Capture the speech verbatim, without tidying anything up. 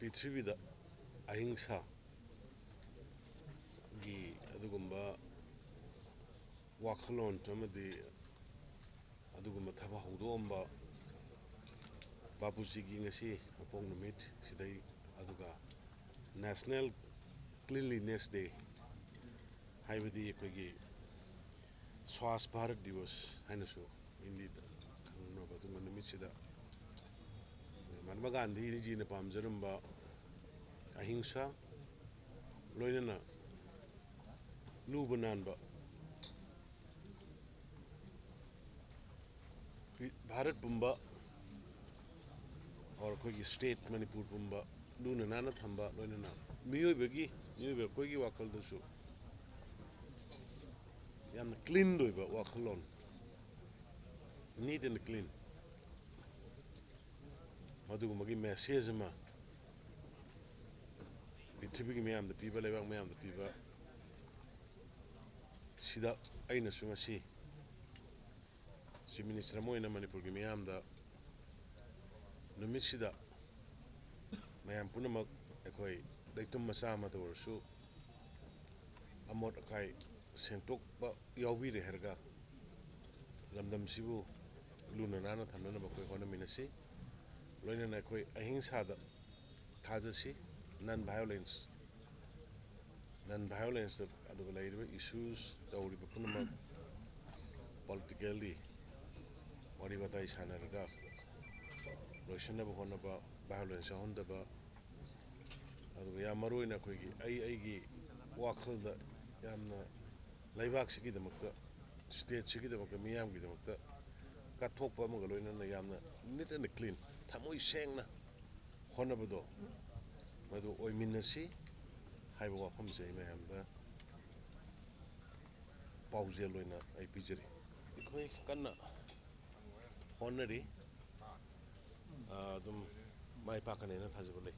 ꯄ꯭ꯔꯤꯊꯤꯕꯤꯗ ꯑꯍꯤꯡꯁꯥꯒꯤ ꯑꯗꯨꯒꯨꯝꯕ ꯋꯥꯈꯜꯂꯣꯟ ꯑꯃꯗꯤ ꯑꯗꯨꯒꯨꯝꯕ ꯊꯕꯛ ꯍꯧꯗꯣꯛꯑꯝꯕ ꯕꯥꯄꯨꯖꯤꯒꯤ ꯉꯁꯤ ꯃꯄꯣꯛ ꯅꯨꯃꯤꯠ ꯁꯤꯗꯩ, ꯑꯗꯨꯒ National Cleanliness Day ꯍꯥꯏꯕꯗꯤ ꯑꯩꯈꯣꯏꯒꯤ ꯁ꯭ꯋꯥꯁ ꯚꯥꯔꯠ ꯗꯤꯋꯁ ꯍꯥꯏꯅꯁꯨ ꯍꯤꯟꯗꯤꯗ ꯈꯪꯅꯕ ꯑꯗꯨꯒꯨꯝꯕ ꯅꯨꯃꯤꯠꯁꯤꯗ ꯃꯍꯥꯠꯃꯥ ꯒꯥꯟꯙꯤꯖꯤꯅ ꯄꯥꯝꯖꯔꯝꯕ ꯑꯍꯤꯡꯁꯥ, ꯂꯣꯏꯅꯅ ꯂꯨꯕ ꯅꯥꯟꯕ, ꯚꯥꯔꯠ ꯄꯨꯝꯕ, ꯑꯣꯔ ꯑꯩꯈꯣꯏꯒꯤ ꯁ꯭ꯇꯦꯠ ꯃꯅꯤꯄꯨꯔ ꯄꯨꯝꯕ ꯂꯨꯅ ꯅꯥꯟꯅ ꯊꯝꯕ, ꯂꯣꯏꯅꯅ ꯃꯤꯑꯣꯏꯕꯒꯤ, ꯃꯤꯑꯣꯏꯕ ꯑꯩꯈꯣꯏꯒꯤ ꯋꯥꯈꯜꯗꯁꯨ ꯌꯥꯝꯅ ꯀ꯭ꯂꯤꯟ ꯑꯣꯏꯕ ꯋꯥꯈꯜꯂꯣꯟ, neat and clean, ꯃꯗꯨꯒꯨꯝꯕꯒꯤ ꯃꯦꯁꯦꯖ ꯑꯃ ꯄ꯭ꯔꯤꯊꯤꯕꯤꯒꯤ ꯃꯌꯥꯝꯗ ꯄꯤꯕ, ꯂꯩꯕꯥꯛ ꯃꯌꯥꯝꯗ ꯄꯤꯕ ꯁꯤꯗ ꯑꯩꯅꯁꯨ ꯉꯁꯤ ꯆꯤꯐ ꯃꯤꯅꯤꯁꯇꯔ ꯑꯃ ꯑꯣꯏꯅ ꯃꯅꯤꯄꯨꯔꯒꯤ ꯃꯤꯌꯥꯝꯗ ꯅꯨꯃꯤꯠꯁꯤꯗ ꯃꯌꯥꯝ ꯄꯨꯝꯅꯃꯛ ꯑꯩꯈꯣꯏ ꯂꯩꯇꯨꯝ ꯃꯆꯥ ꯑꯃꯗ ꯑꯣꯏꯔꯁꯨ ꯑꯃꯣꯠ ꯑꯀꯥꯏ ꯁꯦꯡꯗꯣꯛꯄ ꯌꯥꯎꯕꯤꯔꯦ ꯍꯥꯏꯔꯒ ꯂꯝꯗꯝꯁꯤꯕꯨ ꯂꯨꯅ ꯅꯥꯟꯅ ꯊꯝꯅꯅꯕ ꯑꯩꯈꯣꯏ ꯍꯣꯠꯅꯃꯤꯟꯅꯁꯤ꯫ ꯂꯣꯏꯅꯅ ꯑꯩꯈꯣꯏ ꯑꯍꯤꯡꯁꯥꯗ ꯊꯥꯖꯁꯤ, ꯅꯟ ꯚꯥꯏꯑꯣꯂꯦꯟꯁ, ꯅꯟ ꯚꯥꯏꯑꯣꯂꯦꯟꯁꯇ, ꯑꯗꯨꯒ ꯂꯩꯔꯤꯕ ꯏꯁꯨꯁ ꯇꯧꯔꯤꯕ ꯄꯨꯝꯅꯃꯛ ꯄꯣꯂꯤꯇꯤꯀꯦꯜꯂꯤ ꯋꯥꯔꯤ ꯋꯥꯇꯥꯏ ꯁꯥꯟꯅꯔꯒ ꯂꯣꯏꯁꯤꯟꯅꯕ ꯍꯣꯠꯅꯕ, ꯚꯥꯏꯑꯣꯂꯦꯟꯁ ꯌꯥꯎꯍꯟꯗꯕ, ꯑꯗꯨꯒ ꯌꯥꯝ ꯃꯔꯨ ꯑꯣꯏꯅ ꯑꯩꯈꯣꯏꯒꯤ ꯑꯩ ꯑꯩꯒꯤ ꯋꯥꯈꯜꯗ ꯌꯥꯝꯅ ꯂꯩꯕꯥꯛꯁꯤꯒꯤꯗꯃꯛꯇ, ꯁ꯭ꯇꯦꯠꯁꯤꯒꯤꯗꯃꯛꯇ, ꯃꯤꯌꯥꯝꯒꯤꯗꯃꯛꯇ ꯀꯠꯊꯣꯛꯄ ꯑꯃꯒ ꯂꯣꯏꯅꯅ ꯌꯥꯝꯅ neat and clean, ꯊꯃꯣꯏ ꯁꯦꯡꯅ ꯍꯣꯠꯅꯕꯗꯣ ꯃꯗꯨ ꯑꯣꯏꯃꯤꯟꯅꯁꯤ ꯍꯥꯏꯕ ꯋꯥꯐꯝꯁꯦ ꯑꯩ ꯃꯌꯥꯝꯗ ꯄꯥꯎꯖꯦꯜ ꯑꯣꯏꯅ ꯑꯩ ꯄꯤꯖꯔꯤ꯫ ꯑꯩꯈꯣꯏ ꯀꯟꯅ ꯍꯣꯠꯅꯔꯤ, ꯑꯗꯨꯝ ꯃꯥꯏ ꯄꯥꯛꯀꯅꯦꯅ ꯊꯥꯖꯕ ꯂꯩ꯫